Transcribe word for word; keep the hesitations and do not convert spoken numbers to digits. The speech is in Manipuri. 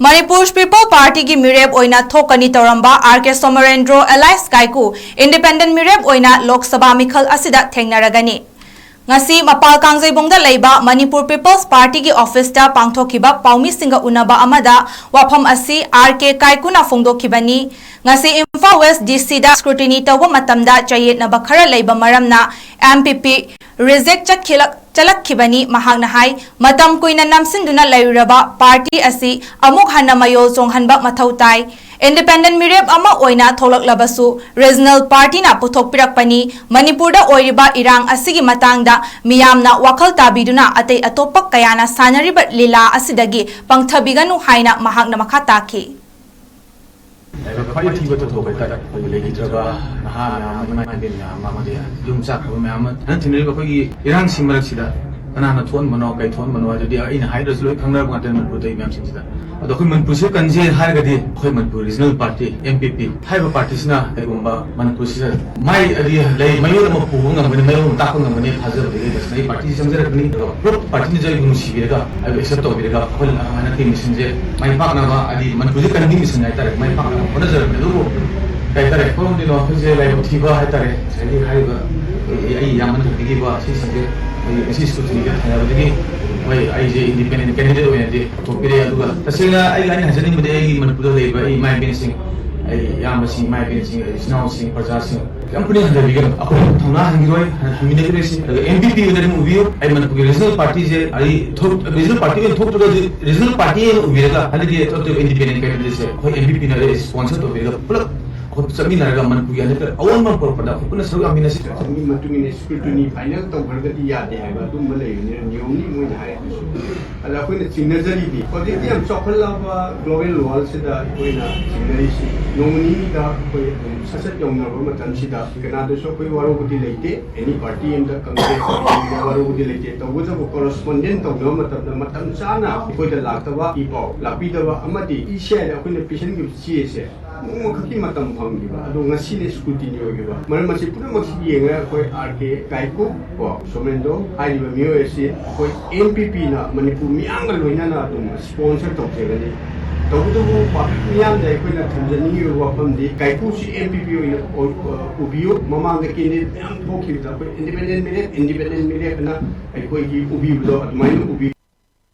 Manipur People Party ꯒꯤ ꯃꯤꯔꯦꯞ ꯑꯣꯏꯅ ꯊꯣꯛꯀꯅꯤ ꯇꯧꯔꯝꯕ ꯑꯥꯔ ꯀꯦ ꯁꯣꯃꯔꯦꯟꯗ꯭ꯔꯣ alias ꯀꯥꯏꯀꯨ independent ꯃꯤꯔꯦꯞ ꯑꯣꯏꯅ ꯂꯣꯛ ꯁꯚꯥ ꯃꯤꯈꯜ ꯑꯁꯤꯗ ꯊꯦꯡꯅꯔꯒꯅꯤ꯫ ꯉꯁꯤ ꯃꯄꯥꯜ ꯀꯥꯡꯖꯩꯕꯨꯡꯗ ꯂꯩꯕ Manipur People's Party ꯒꯤ office ꯇ ꯄꯥꯡꯊꯣꯛꯈꯤꯕ ꯄꯥꯎꯃꯤꯁꯤꯡꯒ ꯎꯅꯕ ꯑꯃꯗ ꯋꯥꯐꯝ ꯑꯁꯤ ꯑꯥꯔ ꯀꯦ ꯀꯥꯏꯀꯨꯅ ꯐꯣꯡꯗꯣꯛꯈꯤꯕꯅꯤ꯫ ꯉꯁꯤ ꯏꯝꯐꯥꯜ West D C ꯗ scrutiny ꯇꯧꯕ ꯃꯇꯝꯗ ꯆꯌꯦꯠꯅꯕ ꯈꯔ ꯂꯩꯕ ꯃꯔꯝꯅ M P P reject ꯆꯠꯈꯤꯂꯛ-, ꯆꯠꯂꯛꯈꯤꯕꯅꯤ꯫ ꯃꯍꯥꯛꯅ ꯍꯥꯏ, ꯃꯇꯝ ꯀꯨꯏꯅ ꯅꯝꯁꯤꯟꯗꯨꯅ ꯂꯩꯔꯨꯔꯕ party ꯑꯁꯤ ꯑꯃꯨꯛ ꯍꯟꯅ ꯃꯌꯣꯜ ꯆꯣꯡꯍꯟꯕ ꯃꯊꯧ ꯇꯥꯏ꯫ Independent ꯃꯤꯔꯦꯞ ꯑꯃ ꯑꯣꯏꯅ ꯊꯣꯛꯂꯛꯂꯕꯁꯨ regional party ꯅ ꯄꯨꯊꯣꯛꯄꯤꯔꯛꯄꯅꯤ꯫ ꯃꯅꯤꯄꯨꯔꯗ ꯑꯣꯏꯔꯤꯕ ꯏꯔꯥꯡ ꯑꯁꯤꯒꯤ ꯃꯇꯥꯡꯗ ꯃꯤꯌꯥꯝꯅ ꯋꯥꯈꯜ ꯇꯥꯕꯤꯗꯨꯅ ꯑꯇꯩ ꯑꯇꯣꯞꯄ ꯀꯌꯥꯅ ꯁꯥꯟꯅꯔꯤꯕ ꯂꯤꯂꯥ ꯑꯁꯤꯗꯒꯤ ꯄꯪꯊꯕꯤꯒꯅꯨ ꯍꯥꯏꯅ ꯃꯍꯥꯛꯅ ꯃꯈꯥ ꯇꯥꯈꯤ꯫ ꯂꯥꯏꯕꯛ ꯈ꯭ꯋꯥꯏ ꯊꯤꯕ ꯊꯧꯗꯣꯛ ꯍꯥꯏꯇꯥꯔꯦ, ꯑꯩꯈꯣꯏꯒꯤ ꯂꯩꯈꯤꯗ꯭ꯔꯕ ꯅꯍꯥ ꯃꯌꯥꯝ ꯑꯃ, ꯏꯃꯥ ꯏꯕꯦꯟ ꯃꯌꯥꯝ ꯑꯃ, ꯑꯃꯗꯤ ꯌꯨꯝ ꯆꯥꯛꯈ꯭ꯔꯕ ꯃꯌꯥꯝ ꯑꯃ, ꯍꯟꯗꯛ ꯊꯦꯡꯅꯔꯤꯕ ꯑꯩꯈꯣꯏꯒꯤ ꯏꯔꯥꯡꯁꯤ ꯃꯔꯛꯁꯤꯗ ꯀꯅꯥꯅ ꯊꯣꯛꯍꯟꯕꯅꯣ, ꯀꯩ ꯊꯣꯛꯍꯟꯕꯅꯣ ꯍꯥꯏꯗꯨꯗꯤ ꯑꯩꯅ ꯍꯥꯏꯗ꯭ꯔꯁꯨ ꯂꯣꯏ ꯈꯪꯅꯔꯕ ꯉꯥꯛꯇꯅꯤ ꯃꯅꯤꯄꯨꯔꯗ ꯃꯌꯥꯝꯁꯤꯡꯁꯤꯗ꯫ ꯑꯗꯣ ꯑꯩꯈꯣꯏ ꯃꯅꯤꯄꯨꯔꯁꯤ ꯀꯟꯁꯦ ꯍꯥꯏꯔꯒꯗꯤ ꯑꯩꯈꯣꯏ Manipur regional party, M P P ꯍꯥꯏꯔꯤꯕ party ꯁꯤꯅ ꯀꯩꯒꯨꯝꯕ ꯃꯅꯤꯄꯨꯔꯁꯤꯗ ꯃꯥꯏ ꯑꯗꯤ ꯂꯩ, ꯃꯌꯣꯜ ꯑꯃ ꯄꯨꯕ ꯉꯝꯒꯅꯤ, ꯃꯌꯣꯜ ꯑꯃ ꯇꯥꯛꯄ ꯉꯝꯒꯅꯤ ꯊꯥꯖꯕꯗꯒꯤ ꯂꯩꯕꯁꯤꯅ ꯑꯩ party ꯁꯤ ꯆꯪꯖꯔꯛꯄꯅꯤ꯫ ꯑꯗꯨꯒ ꯄꯨꯂꯞ party ꯅꯁꯨ ꯑꯩꯕꯨ ꯅꯨꯡꯁꯤꯕꯤꯔꯒ, ꯑꯩꯕꯨ accept ꯇꯧꯕꯤꯔꯒ, ꯑꯩꯈꯣꯏ ꯍꯟꯗꯛꯀꯤ mission ꯁꯦ ꯃꯥꯏ ꯄꯥꯛꯅꯕ, ꯍꯥꯏꯗꯤ ꯃꯅꯤꯄꯨꯔꯁꯦ ꯀꯟꯕꯒꯤ mission ꯍꯥꯏꯇꯥꯔꯦ, ꯃꯥꯏ ꯄꯥꯛꯅꯕ ꯍꯣꯠꯅꯖꯔꯛꯄꯅꯤ꯫ ꯑꯗꯨꯕꯨ ꯀꯩ ꯍꯥꯏꯇꯥꯔꯦ, ꯀꯔꯣꯝꯗꯩꯅꯣ ꯑꯩꯈꯣꯏꯁꯦ ꯂꯥꯏꯕꯛ ꯊꯤꯕ ꯍꯥꯏꯇꯥꯔꯦ, ꯉꯁꯥꯏꯒꯤ ꯍꯥꯏꯔꯤꯕ ꯑꯩ, ꯑꯩ ꯏꯌꯥꯝꯕꯅ ꯊꯝꯕꯤꯈꯤꯕ ꯁꯤꯁꯤꯡꯁꯦ ꯑꯩꯈꯣꯏꯒꯤ ꯉꯁꯤ scrutiny ꯗ ꯊꯦꯡꯅꯕꯗꯒꯤ ꯍꯣꯏ ꯑꯩꯁꯦ independent candidate ꯑꯣꯏꯅꯗꯤ ꯄꯨꯊꯣꯛꯄꯤꯔꯛꯑꯦ꯫ ꯑꯗꯨꯒ ꯇꯁꯦꯡꯅ ꯑꯩ ꯂꯥꯏꯅ ꯍꯥꯏꯖꯅꯤꯡꯕꯗꯤ ꯑꯩꯒꯤ ꯃꯅꯤꯄꯨꯔꯗ ꯂꯩꯔꯤꯕ ꯑꯩ ꯏꯃꯥ ꯏꯕꯦꯟꯁꯤꯡ, ꯑꯩ ꯏꯌꯥꯝꯕꯁꯤꯡ, ꯏꯃꯥ ꯏꯕꯦꯟꯁꯤꯡ, ꯑꯩ ꯏꯆꯤꯟ ꯏꯅꯥꯎꯁꯤꯡ, ꯄ꯭ꯔꯖꯥꯁꯤꯡ ꯌꯥꯝ ꯄꯨꯛꯅꯤꯡ ꯍꯟꯊꯕꯤꯒꯅꯨ꯫ ꯑꯩꯈꯣꯏ ꯊꯧꯅꯥ ꯍꯟꯈꯤꯔꯣꯏ, ꯍꯟ-, ꯍꯟꯃꯤꯟꯅꯈꯤꯔꯣꯏꯁꯤ꯫ ꯑꯗꯨꯒ M P P ꯑꯣꯏꯅ ꯑꯗꯨꯝ ꯎꯕꯤꯌꯨ꯫ ꯑꯩ ꯃꯅꯤꯄꯨꯔꯒꯤ regional party ꯁꯦ ꯑꯩ ꯊꯣꯛ-, regional party ꯑꯣꯏꯅ ꯊꯣꯛꯇ꯭ꯔꯒꯁꯨ regional party ꯑꯣꯏꯅ ꯎꯕꯤꯔꯒ ꯍꯟꯗꯛꯀꯤ ꯑꯇꯣꯞ ꯑꯇꯣꯞꯄ independent candidate ꯁꯦ ꯑꯩꯈꯣꯏ M P P ꯅ ꯑꯩ sponsor ꯇꯧꯕꯤꯔꯒ ꯄꯨꯂꯞ ꯑꯩꯈꯣꯏ ꯆꯠꯃꯤꯟꯅꯔꯒ ꯃꯅꯤꯄꯨꯔꯒꯤ ꯍꯟꯗꯛꯇ ꯑꯑꯣꯟꯕ ꯑꯃ ꯄꯨꯔꯛꯄꯗ ꯑꯩꯈꯣꯏ ꯄꯨꯟꯅ ꯁꯔꯨꯛ ꯌꯥꯃꯤꯟꯅꯁꯤ꯫ ꯑꯗꯨꯒꯤ ꯃꯇꯨꯡ ꯏꯟꯅ scrutiny final ꯇꯧꯈ꯭ꯔꯒꯗꯤ ꯌꯥꯗꯦ ꯍꯥꯏꯕ ꯑꯗꯨꯝꯕ ꯂꯩꯕꯅꯤꯅ ꯅꯤꯌꯣꯝꯅꯤ ꯃꯣꯏꯅ ꯍꯥꯏꯔꯤꯗꯨꯁꯨ꯫ ꯑꯗ ꯑꯩꯈꯣꯏꯅ ꯆꯤꯡꯅꯖꯔꯤꯗꯤ ꯍꯧꯖꯤꯛꯇꯤ ꯌꯥꯝ ꯆꯥꯎꯈꯠꯂꯛꯑꯕ global world ꯁꯤꯗ ꯑꯩꯈꯣꯏꯅ ꯆꯤꯡꯅꯔꯤꯁꯤ ꯅꯣꯡꯃ ꯅꯤꯅꯤꯗ ꯑꯩꯈꯣꯏ ꯑꯗꯨꯝ ꯁꯠ ꯁꯠ ꯌꯧꯅꯕ ꯃꯇꯝꯁꯤꯗ ꯀꯅꯥꯗꯁꯨ ꯑꯩꯈꯣꯏ ꯋꯥꯔꯧꯕꯗꯤ ꯂꯩꯇꯦ꯫ Any party ꯑꯃꯗ ꯀꯪꯒ꯭ꯔꯦꯁ ꯋꯥꯔꯧꯕꯗꯤ ꯂꯩꯇꯦ꯫ ꯇꯧꯕꯇꯕꯨ correspondent ꯇꯧꯅꯕ ꯃꯇꯝꯗ ꯃꯇꯝ ꯆꯥꯅ ꯑꯩꯈꯣꯏꯗ ꯂꯥꯛꯇꯕ, ꯏ ꯄꯥꯎ ꯂꯥꯛꯄꯤꯗꯕ ꯑꯃꯗꯤ E C I ꯗ ꯑꯩꯈꯣꯏꯅ ꯄꯤꯁꯤꯟꯈꯤꯕ ꯆꯦꯁꯦ ꯅꯣꯡꯃꯈꯛꯀꯤ ꯃꯇꯝ ꯐꯪꯈꯤꯕ, ꯑꯗꯣ ꯉꯁꯤꯅ scrutiny ꯑꯣꯏꯈꯤꯕ꯫ ꯃꯔꯝ ꯑꯁꯤ ꯄꯨꯝꯅꯃꯛꯁꯤ ꯌꯦꯡꯉꯒ ꯑꯩꯈꯣꯏ ꯑꯥꯔ ꯀꯦ ꯀꯥꯏꯀꯨ ꯀꯣ ꯁꯣꯃꯦꯟꯗꯣ ꯍꯥꯏꯔꯤꯕ ꯃꯤꯑꯣꯏ ꯑꯁꯤ ꯑꯩꯈꯣꯏ M P P ꯅ ꯃꯅꯤꯄꯨꯔ ꯃꯤꯌꯥꯝꯒ ꯂꯣꯏꯅꯅ ꯑꯗꯨꯝ sponsor ꯇꯧꯖꯒꯅꯤ꯫ ꯇꯧꯕꯇꯕꯨ ꯄꯥꯕ꯭ꯂꯤꯛ ꯃꯤꯌꯥꯝꯗ ꯑꯩꯈꯣꯏꯅ ꯊꯝꯖꯅꯤꯡꯉꯤꯕ ꯋꯥꯐꯝꯗꯤ ꯀꯥꯏꯀꯨꯁꯤ ꯑꯦꯝ ꯄꯤ ꯄꯤ ꯑꯣꯏꯅ ꯑꯣꯏ-, ꯑ, ꯎꯕꯤꯌꯨ꯫ ꯃꯃꯥꯡꯗ ꯀꯦꯟꯗꯤꯗꯦꯠ ꯃꯌꯥꯝ ꯊꯣꯛꯈꯤꯕꯗ ꯑꯩꯈꯣꯏ ꯏꯟꯗꯤꯄꯦꯟꯗꯦꯟ ꯃꯤꯔꯦꯞ, ꯏꯟꯗꯤꯄꯦꯟꯗꯦꯟ ꯃꯤꯔꯦꯞ ꯑꯅ ꯑꯩꯈꯣꯏꯒꯤ ꯎꯕꯤꯕꯗꯣ ꯑꯗꯨꯃꯥꯏꯅ ꯎꯕꯤꯌꯨ꯫